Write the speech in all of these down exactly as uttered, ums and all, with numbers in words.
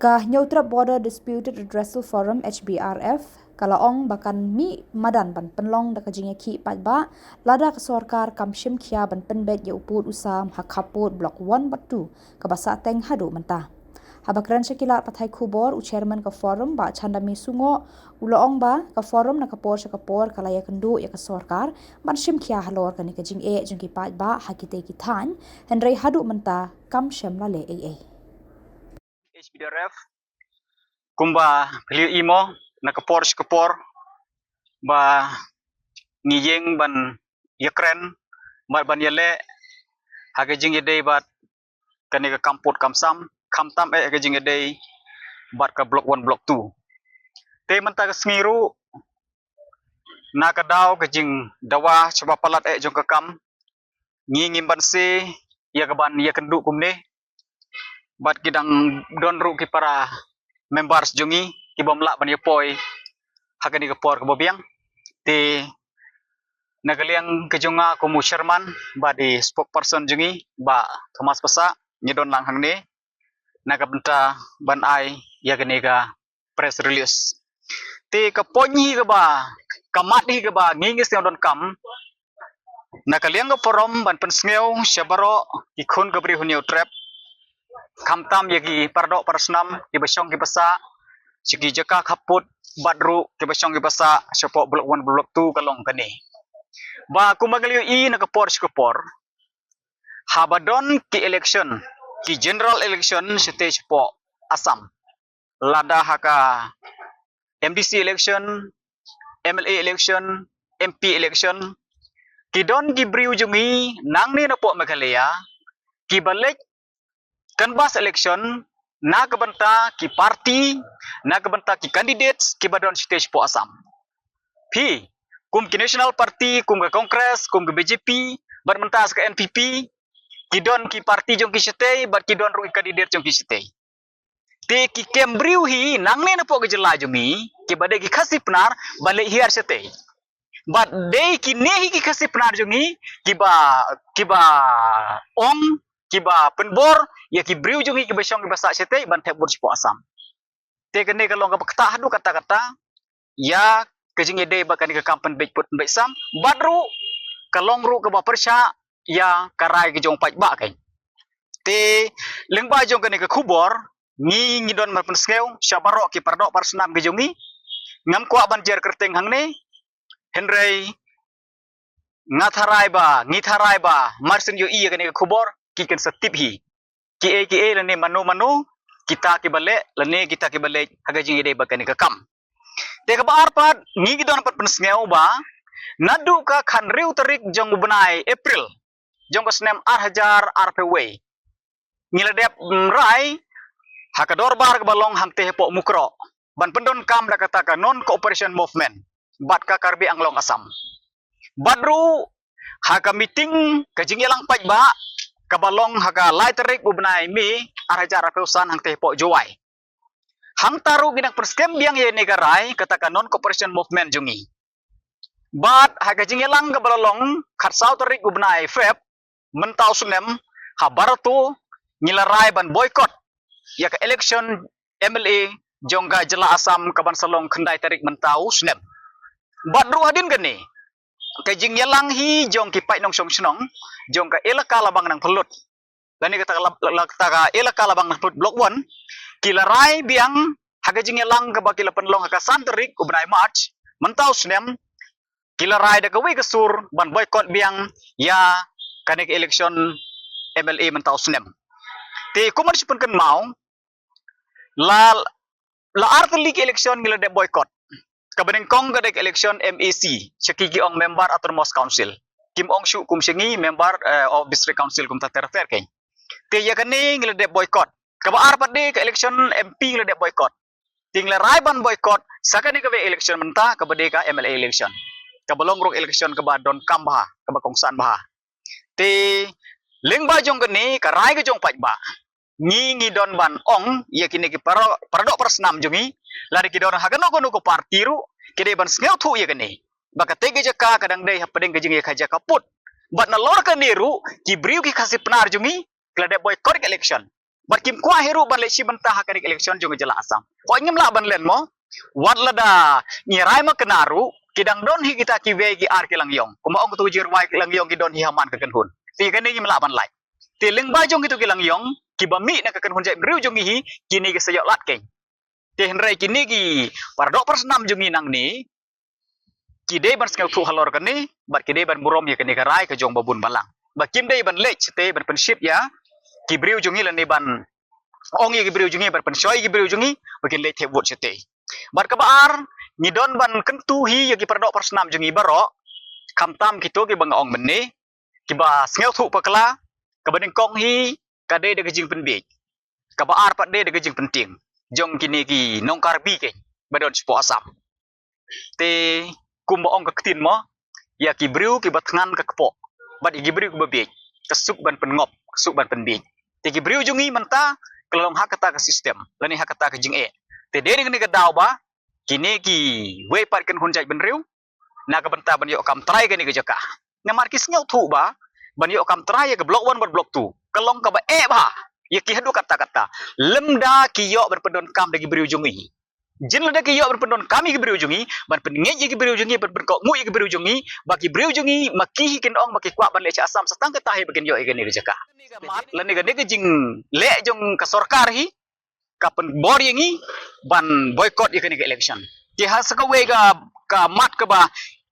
Ka Hynñiewtrep Border Disputed Redressal Forum, H B R F, ka la ong ba kan mih madan ban pynlong da ka jingïakhih paidbah lada ka sorkar kam shim khia ban pynbeit ïa u pud u sam ha khappud Block one bad two kaba sah teng haduh mynta. Haba kren sha ki lad pathai khubor, u chairman ka forum, Bah Chandami Sungoh, u la ong ba ka forum na ka por sha ka por ka la ïakynduh ïa ka sorkar ban shim khia halor kane ka jingeh jong ki paidbah ha kitei ki thaiñ, hynrei haduh mynta kam shym la leh ei ei. H B D R F, kumba phi la ïohi mo, na ka por sha ka por ba ngi ïeng ban ïakren bad ban ïaleh ha ka jingïadei bad kane ka kam pud kam sam, khamtam eh ha ka jingïadei bad ka Block one, Block two. Te mynta ka sngi ruh, na ka daw ka jingdawa shaba palat eh jong ka kam, ngi ngim banse ïa ka ban ïakynduh kumne bad ki dang don ruh ki para members jong ngi ki bym lah ban ïa poi ha kane ka por kaba biang. Te na ka liang ka jong nga kum u chairman bad i spokesperson jong ngi, Bah Thomas Passah, ngi don lang hangne na ka bynta ban ai ïa kane ka press release. Te ka point hi kaba, ka mat hi kaba ngi ngi sngew donkam na ka liang ka forum ban pynsngew sha baroh ki khun ka briew Hynñiewtrep, khamtam ïa ki paradoh parasnam kiba shong kiba sah sha ki jaka khappud bad ruh kiba shong kiba sah shapoh Block one, Block two, ka long kane ba kumba ngi la ïohi na ka por sha ka por, haba don ki election, ki general election shatei shapoh Assam, lada ha ka M D C election, M L A election, M P election, ki don ki briew jong ngi nangne napoh Meghalaya kiba leit canvass election na ka bynta ki party, na ka bynta ki candidates kiba don shatei shapoh Assam. Phi, kum ki National Party, kum ka Congress, kum ka B J P, bad mynta sa ka N P P, ki don ki party jong ki shatei bad ki don ruh ki candidate jong ki shatei. Te ki kem briew hi nangne napoh ka jylla jong ngi kiba dei ki Khasi Pnar ba leit hiar shatei. Bad dei kine hi ki Khasi Pnar jong ngi kiba, kiba ong, kiba pynbor ïa ki briew jong ngi kiba shong kiba sah shatei ban thep vote shapoh Assam. Te kane ka long kaba ktah haduh katta katta ïa ka jingïadei bad kane ka kam pynbeit pud pynbeit sam, bad ruh ka long ruh kaba pyrshah ïa ka rai ka jong paidbah kane. Te lyngba jong kane ka khubor, ngi ngi don ban pynsngew sha baroh ki paradoh parasnam ka jong ngi. Ngam kwah ban jer kyrteng hangne, hynrei nga tharai ba, ngi tharai ba mar syn ïohi ïa kane ka khubor ki kan sa tip hi kiei kiei lane mano mano kita kiba leh lane kita kiba leit ha ka jingïadei bad kane ka kam. Te kaba ar pat, ngi ngi don pat pynsngew ba naduh ka khathynriew tarik jong u bnai April jong ka snem ar hajar arphew wei, ngi la dep, mm, rai ha ka dorbar kaba long hangtei hapoh Mukroh ban pyndonkam da kata ka Non Cooperation Movement bad ka Karbi Anglong Assam. Bad ruh ha ka meeting ka jingïalang paidbah kaba long ha ka lai tarik u bnai May ar hajar arphew san hangtei hapoh Jowai. Hangta ruh ngi dang pynskhem biang ïa kane ka rai kata ka Non Cooperation Movement jong ngi. Bad ha ka jingïalang kaba la long khatsaw tarik u bnai Feb mynta u snem, ha Barato ngi la rai ban boycott ïa ka election M L A jong ka jylla Assam kaban sa long khyndai tarik mynta u snem. Bad ruh hadien kane, ka jingïalang hi jong ki paid nongshong shnong jong ka elaka Labang Nangphyllut, lane kata ka la, la, kata ka elaka Labang Nangphyllut Block one, ki la rai biang ha ka jingïalang kaba ki la pynlong ha ka san tarik u bnai March mynta u snem, ki la rai da kawei ka sur ban boycott biang ïa kane ka election M L A mynta u snem. Te kumba shu pynkynmaw, la, la ar tylli ki election ngi la dep boycott. Kaba nyngkong ka dei ka election M A C, sha ki ki ong member Autonomous Council. Kim ong shuh kum sha ngi member, eh, of District Council kumta ter ter keiñ. Te ïa kane ngi la dep boycott. Kaba ar pat dei ka election M P ngi la dep boycott. Te ngi la rai ban boycott sa kane kawei election mynta kaba dei ka M L A election, kaba long ruh election kaba donkam bha, kaba kongsan bha. Te lyngba jong kane ka rai ka jong paidbah, ngi ngi don ban ong ïa kine ki para, paradoh parasnam jong ngi, lada ki don ha kano kano ka party ruh, ki dei ban sngewthuh ïa kane ba katei ka jaka ka dang dei hapdeng ka jingïakajia khappud. Bad nalor kane ruh ki briew ki Khasi Pnar jong ngi ki la dep boycott ka election. Bad kim kwah hi ruh ban leit shim bynta ha kane ka election jong ka jylla Assam. Hooid, ngim lah ban len mo. Wat lada ngi rai ma kane ruh, ki dang don hi kita kiwei ki ar ki lang ïong. Kumba ong katu ka jingrwai, ki lang ïong ki don hi ha man ka kynhun. Te kane ngim lah ban lait. Te lyngba jong kitu ki lang ïong, kiba mih na ka kynhun jaitbynriew jong ngi hi, kine ki sa ïoh lad keiñ. Te hynrei kine ki para doh para snam jong ngi nangne, ki dei ban sngewthuh halor kane, bad ki dei ban burom ïa kane ka rai ka jong ba bun balang. Ba kim dei ban leit shatei ban pynshit ïa ki briew jong ngi lane ban ong ïa ki briew jong ngi, ban pynshoi ïa ki briew jong ngi ba kin leit thep vote shatei. Bad kaba ar, ngi don ban kyntu hi ïa ki para doh para snam jong ngi baroh, khamtam kito kiba nga ong mynne, kiba sngewthuh bakla, kaba nyngkong hi ka dei da ka jingpynbiej. Kaba ar pat dei da ka jingpyntieng jong kine ki nong Karbi keiñ ba don shapoh Assam. Te kumba ong ka ktien mo, ïa ki briew kiba thngan ka kpoh, bad ïa ki briew kiba biej, ka suk ban pynngop, ka suk ban pynbiej. Te ki briew jong ngi mynta ka la long ha kata ka system lane ha kata ka jingeh. Te dei na kane ka daw ba kine kiwei pat kynhun jaitbynriew, na ka bynta ban ïoh kam trai kane ka jaka, namar ki sngewthuh ba ban ïoh kam trai ïa ka block one bad block two ka long kaba eh bha ïa ki haduh katta katta. Lymda ki ïoh ban pyndonkam da ki briew jong ngi. Jin lada ki ïoh ban pyndonkam ïa ki briew jong ngi, ban pynngeit ïa ki briew jong ngi, ban pynkohnguh ïa ki briew jong ngi, ba ki briew jong ngi ma ki hi kin ong ba ki kwah ban leit sha Assam, sa tang kata hi ba kin ïoh ïa kane ka jaka. Lane kane ka jingleh jong ka sorkar hi ka pynbor ïa ngi ban boycott ïa kane ka election. Te ha sa kawei ka, ka mat kaba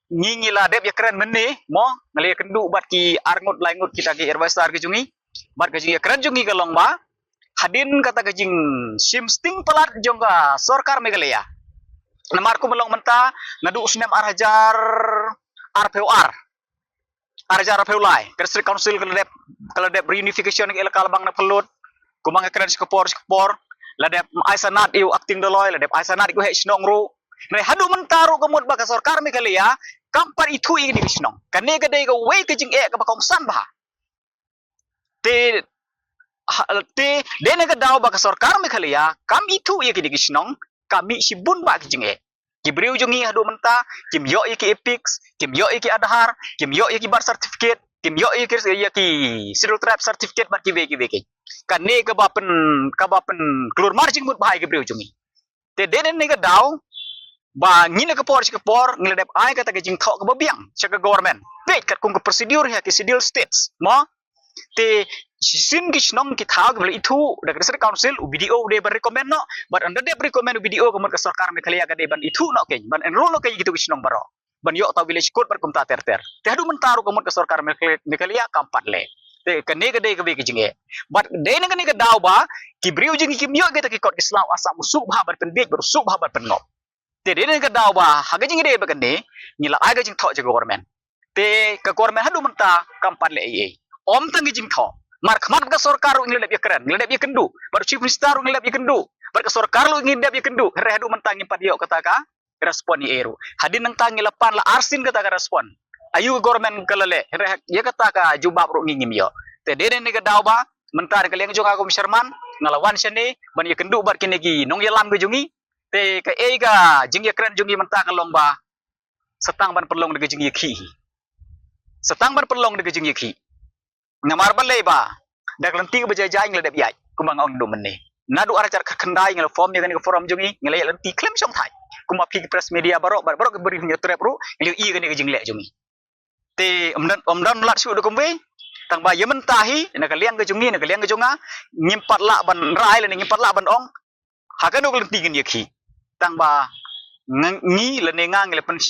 ngi, ngi la dep ïakren mynne mo, nga la ïakynduh bad ki arngut laingut kita ki advisor ki jong ngi. Bad ka jingïakren jong ngi ka long ba hadien kata ka jingshim sting palat jong ka sorkar Meghalaya, namar kumba long mynta naduh u snem ar hajar arphew ar, ar hajar arphew lai, ka District Council ka la dep, ka la dep reunification ka Elaka Labang na Phylliew, kumba nga kren shi ka por shi ka por, la dep ai sanad ïa u Acting Doloi, la dep ai sanad ïa u Heh Shnong ruh. Hynrei haduh mynta ruh ka mut ba ka sorkar Meghalaya kam pat ithuh ïa kane ka shnong. Kane ka dei kawei ka jingeh kaba kongsan bha. Te, ha, te dei na ka daw ba ka sorkar Meghalaya kam ithuh ïa kine ki shnong, ka mih shibun bha ki jingeh. Ki briew jong ngi haduh mynta kim ïoh ïa ki EPIC, kim ïoh ïa ki Aadhaar, kim ïoh ïa ki birth certificate, kim ïoh ïa ki, ïa ki Scheduled Tribe certificate bad kiwei kiwei ki. Kane kaba pyn, kaba pynklur mar jingmut bha ïa ki briew jong ngi. Te dei na kane ka daw ba ngi na ka por shi ka por ngi la dep ai kata ka jingthoh kaba biang sha ka government, peit katkum ka procedure ha ki Scheduled States mo. Te shisien ki shnong ki thaw kiba la ithuh da ka District Council, u BDO u dei ban recommend noh, bad ynda dep recommend u BDO ka mut ka sorkar Meghalaya ka dei ban ithuh noh keiñ, ban enroll noh keiñ ïa kitu ki shnong baroh, ban ïoh uta u village code bad kumta ter ter. Te haduh mynta ruh ka mut ka sorkar Meghalaya, Meghalaya kam pat leh. Te kane ka dei kawei ka jingeh. Bad dei na kane ka daw ba ki briew jong ngi kim ïoh kita ki kot ki sla, u Assam u suk bha ban pynbiej bad u suk bha ban pynngop. Te dei na kane ka daw ba ha ka jingïadei bad kane ngi la ai ka jingthoh sha ka government. Te ka government haduh mynta kam pat leh ei ei. Ym tang ka jingthoh, markhmat ka sorkar ruh ngi la dep ïakren, ngi la dep ïakynduh, bad u Chief Minister ruh ngi la dep ïakynduh, bad ka sorkar ruh ngi la dep ïakynduh, hynrei haduh mynta ngim pat ïoh kata ka respond ei ei ruh. Hadien nangta ngi la pan la arsien kata ka respond. Aïu ka government ka la leh, hynrei ïa kata ka jubab ruh ngi ngim ïoh. Te dei na kane ka daw ba mynta na ka liang jong nga kum u chairman nga la wan shane ban ïakynduh bad kine ki nongïalam ka jong ngi. Te kaei ka jingïakren jong ngi mynta ka long ba sa tang ban pynlong da ka jingïakhih hi. Sa tang ban pynlong da ka jingïakhih. Namar balei ba da ka lynti kaba jai jai ngi la dep ïaid, kumba nga ong naduh mynne. Naduh ar hajar khyndai ngi la form ïa kane ka forum jong ngi, ngi la ïaid lynti khlem shongthait. Kumba phi ki press media baroh, bad baroh ki briew hynñiew trep ruh ngi la ïohi ïa kane ka jingleh jong ngi. Te ym don, ym don lad shuh da kumwei. Tang ba ïa mynta hi na ka liang ka jong ngi, na ka liang ka jong nga, ngim pat lah ban rai lane ngim pat lah ban ong ha kano ka lynti ngin ïakhih. Tang ba ngi, ngi lane nga ngi la pyn,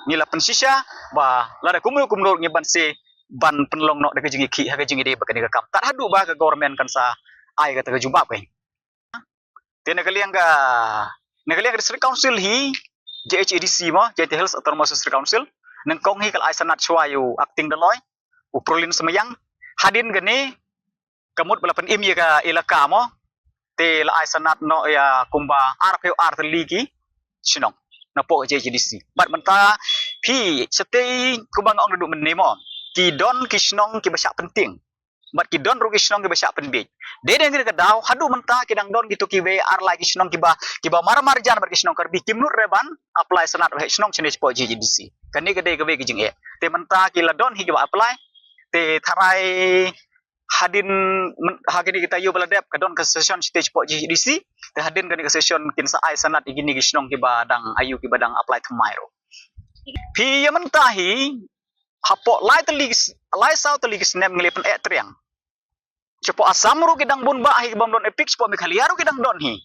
ngi la pynshisha ba lada kumno kumno ngi ban sa ban pynlong noh da ka jingïakhih ha ka jingïadei bad kane ka kam, tad haduh ba ka government kan sa ai kata ka jubab keiñ. Te na ka liang ka, na ka liang ka District Council hi, JHADC mo, Jaintia Hills Autonomous District Council, nyngkong hi ka la ai sanad shuwa ïa u Acting Doloi, u Prolin Symbiang. Hadien kane ka mut ba la pynim ïa ka elaka mo, te la ai sanad noh ïa kumba arphew ar tylli ki shnong napoh ka JHADC. Bad mynta phi shatei kumba nga ong naduh mynne mo, ki don ki shnong kiba shah pyntieng, bad ki don ruh ki shnong kiba shah pynbiej. Dei na kane ka daw haduh mynta ki dang don kito kiwei ar lai ki shnong kiba, kiba mar marjan bad ki shnong Karbi, kim nud re ban apply sanad ban heh shnong shane shapoh JHADC. Kane ka dei kawei ka jingeh. Te mynta ki la don hi kiba apply. Te tharai hadien, ha kine kita ïew ba la dep ka don ka session stage pok G H D C. Te hadien kane ka session kin sa ai sanad ïa kine ki shnong kiba dang ïew kiba dang apply thymmai ruh. Phi ïa mynta hi hapoh lai tylli, lai saw tylli ki snem ngi la pyneh triang. Shapoh Assam ruh ki dang bun bah hi ki bym don EPIC, shapoh Meghalaya ruh ki dang don hi.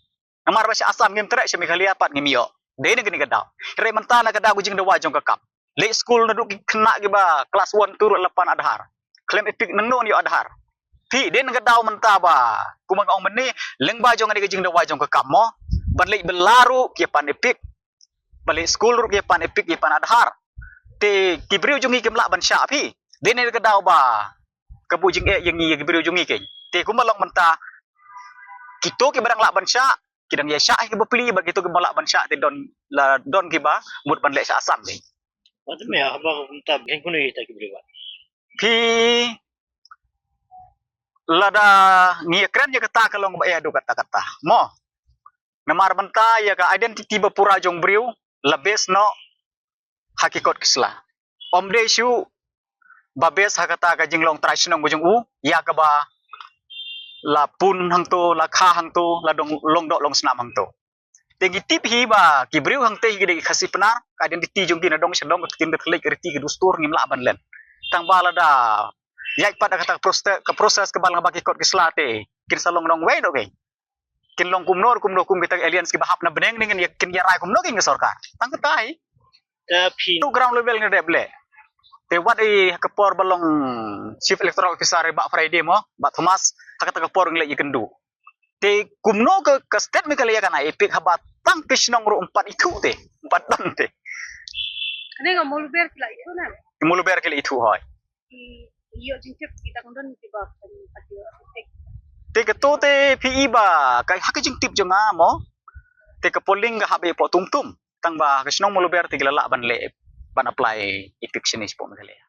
Namar ba sha Assam ngim treh, sha Meghalaya pat ngim ïoh. Dei na kane ka daw. Hynrei mynta na ka daw ka jingdawa jong ka kam. Leit skul naduh ki khynnah kiba klas one two ruh la pan Aadhaar. Khlem EPIC nangno ïoh Aadhaar. Phi, dei na ka daw mynta ba kumba nga ong mynne, lyngba jong kane ka jingdawa jong ka kam mo, ban leit bylla ruh ki pan EPIC. Ba leit skul ruh ki pan EPIC, ki pan Aadhaar. Te ki briew jong ngi kim lah ban shah phi. Dei na ka daw ba ka buh jingeh ïa ngi ïa ki briew jong ngi keiñ. Te kumba long mynta, kito kiba dang lah ban shah, ki dang ïa shah hi kiba pli, bad kito kiba lah ban shah te don, la don kiba mut ban leit sha Assam keiñ. Wat me haba kumta beng kunu ita ki briew ba. Phi, lada ngi ïa kren ïa kata ka long ba ïa duk kata kata mo. Namar mynta ïa ka identity ba pura jong briew la base noh ha ki kot ki sla. Ym dei shuh ba base ha kata ka jinglong trai shnong ka jong u, ïa kaba la pun hangto, la kha hangto, la dong long doh long snam hangto. Te ngi tip hi ba ki briew hangtei hi ki dei ki Khasi Pnar, ka identity jong ki na dong sha dong, ka ktien, ka thylliej, ka riti, ka dustur ngim lah ban len. Tang ba lada ïaid pat da kata ka proste-, ka process kaba long ba ki kot ki sla te kin sa long nongwei noh keiñ. Kin long kumno kumno kum kita alliance kiba hap na bneng ne kin ïa, kin ïa rai kumno keiñ ka sorkar. Tang kata hi. Te phi tu ground level ngi dep leh. Te wat i ha ka por ba long Chief Electoral Officer i Bah Friday mo, Bah Thomas, ha kata ka por ngi leh ïakynduh. Te kumno ka, ka state Meghalaya kan ai EPIC haba tang ki shnong ruh ym pat ithuh te, ym pat don te. Kane nga muluber ki la ithuh na. Muluber ki la ithuh hoi. Ïoh jingtip ki dang don kiba kan pat ïoh EPIC. Te kato te phi i ba ka ha ka jingtip jong nga mo. Te ka polling ka hap i poh Tumtum. Tang ba ka shnong Muluber te ki la lah ban leh, ban apply EPIC shane shapoh Meghalaya.